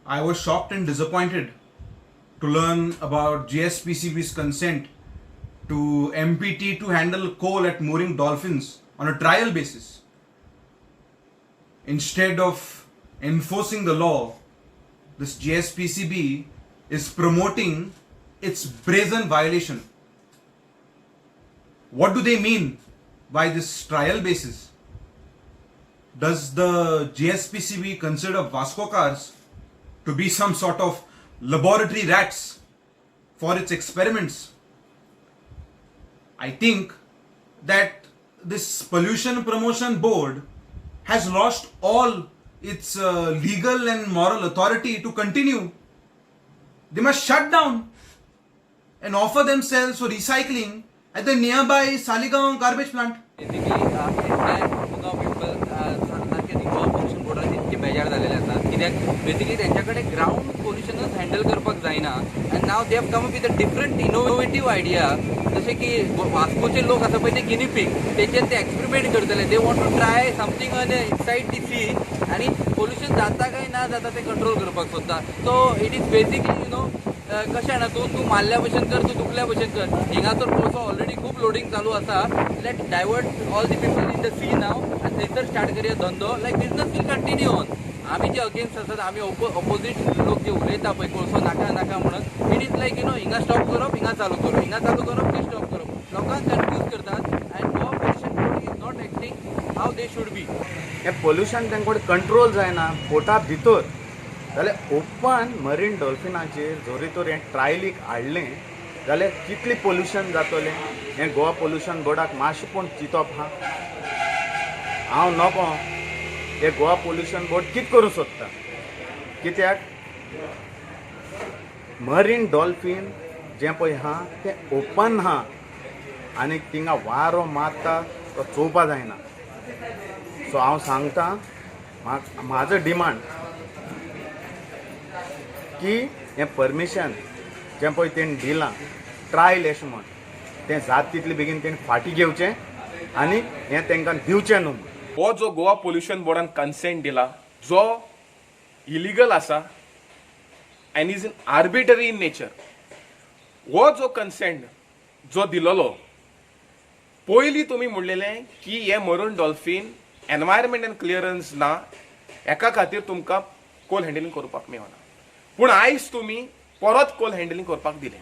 I was shocked and disappointed to learn about GSPCB's consent to MPT to handle coal at mooring dolphins on a trial basis. Instead of enforcing the law, this GSPCB is promoting its brazen violation. What do they mean by this trial basis? Does the GSPCB consider Vascocars to be some sort of laboratory rats for its experiments? I think that this Pollution Promotion Board has lost all its legal and moral authority to continue. They must shut down and offer themselves for recycling at the nearby Saligao garbage plant. Basically entire Mormugao people सारखे Goa pollution बोर्डान इतके बेजार जालेले आसा, कित्याक basically तेंच्या कडेन ground पोल्युशनच handle करपाक जायना and now they have come up with a different innovative idea. जशें की वास्कोचे लोक आसा पळय, ते गिनी पीग, तेचेर ते एक्सपेरिमेंट करतले. They want to try something on inside the sea आनी पोल्युशन जाता काय ना जाता ते कंट्रोल करपाक सोदता. So it is basically कशें जाणा, तूं तूं मारल्या भशेन कर, तूं दुखल्या भशेन कर. हिंगा तर कोळसो ऑलरेडी खूब लोडींग चालू आसा. Let divert all the people in the sea now आनी थंयसर स्टार्ट करया धंदो. Like, business will continue on. आमी जे अगेन्स्ट आसात, आमी ऑपोजीट लोक जे उलयता पळय, कोळसो नाका नाका म्हणून, it is like हिंगा स्टॉप करप, हिंगा चालू करप, हिंगा चालू करप, थंय स्टॉप करप, लोकांक कन्फ्यूज करतात and Goa Pollution Board is not acting how they should be. हें पोल्युशन तेंकोड कंट्रोल जायना पोर्टा भितर, जाल्यार ओपन मरीन डॉल्फिनाचेर जोरी तर हें ट्रायलीक हाडलें जाल्यार कितलें पोल्युशन जातलें, हें गोवा पोल्युशन बोर्डाक मातशें पूण चिंतप आहा? हांव नको, हे गोवा पोल्युशन बोर्ड कितें करूंक सोदता? कित्याक मरीन डॉल्फीन जें पळय आहा तें ओपन आहा आनी थिंगा वारो मारता तो चोवपा जायना. सो हांव सांगता, म्हाका म्हाजो डिमांड की हें परमिशन जें पळय तेणी दिलां ट्रायल अशें म्हण, तें जात तितले बेगीन तेणी फाटीं घेवचें आनी हें तांकां दिवचें न्हू. हो जो गोवा पोल्युशन बोर्डान कन्सेंट दिला, जो इलिगल आसा and is in arbitrary in nature. हो जो कन्सेंट जो दिलोलो, पयलीं तुमी म्हणलेलें की हे मरून डॉल्फीन एनवायरमेंटल क्लियरन्स ना, हेका खातीर तुमकां कोल हँडलिंग करपाक मेळना. पूण आयज तुमी परत कोल हँडलिंग करपाक दिलें.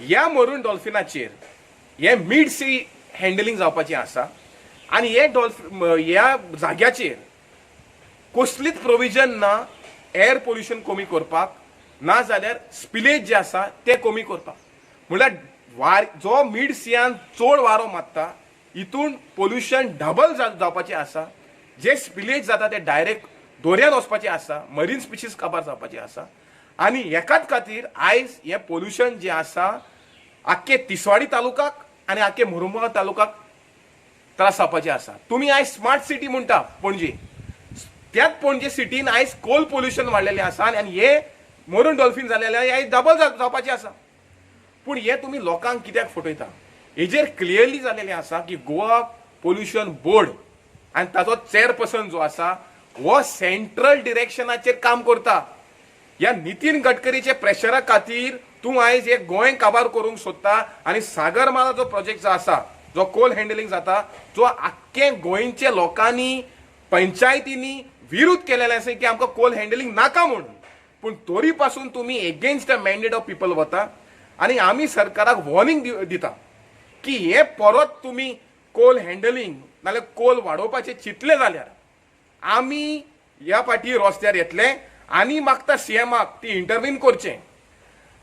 ह्या मरून डॉल्फिनाचेर हे मिड सी हँडलिंग जावपाचें आसा आनी हे डॉल्फिन ह्या जाग्याचेर कसलीच प्रोविजन ना एअर पोल्युशन कमी करपाक, ना जाल्यार स्पिलेज जे आसा ते कमी करपाक. म्हणल्यार वार जो मिड सियान चड वारो मारता, हितून पोल्युशन डबल जावपाचें आसा. जे स्पिलेज जाता ते डायरेक्ट दर्यान वचपाचें आसा, मरीन स्पिशीज काबार जावपाचें आसा. आनी हेकाच खातीर आयज हें पोल्युशन जें आसा, आख्खे तिसवाडी तालुकाक आनी आख्खे मुरमुगांव तालुकाक त्रास जावपाचे आसा. तुमी आयज स्मार्ट सिटी म्हणटा पणजे, त्याच पणजे सिटीन आयज कोल पोल्युशन वाडलेलें आसा आनी हे मरून डॉल्फीन जालेले हे डबल जावपाचें आसा. पूण हे तुमी लोकांक कित्याक फटयता? हेजेर क्लियरली जालेलें आसा की गोवा पोल्युशन बोर्ड आनी ताचो चेअरपर्सन जो आसा, हो सेंट्रल डिरेक्शनाचेर काम करता. ह्या नितीन गडकरीच्या प्रेशरा खातीर तूं आयज हे गोंय काबार करूंक सोदता. आनी सागरमाला जो प्रोजेक्ट जो आसा, जो कोल हँडलिंग जाता, जो आख्खे गोंयच्या लोकांनी, पंचायतींनी विरोध केलेले आसा की आमकां कोल हँडलिंग नाका म्हणून, पूण तरी पासून तुमी against the mandate of people वता. आनी आमी सरकाराक वॉर्निंग दिता की हे परत तुमी कोल हँडलिंग नाल्यार कोल वाडोवपाचें चिंतलें जाल्यार आमी ह्या फाटी रस्त्यार येतले. आनी मागता सीएमाक ती इंटरवीन करचें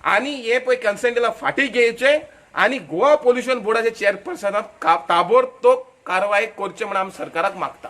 आनी हे पळय कन्सेंट दिला फाटीं घेवचें आनी गोवा पोल्युशन बोर्डाचे चेअरपर्सनाक ताबडतोब कारवाय करचें म्हण आमी सरकाराक मागता.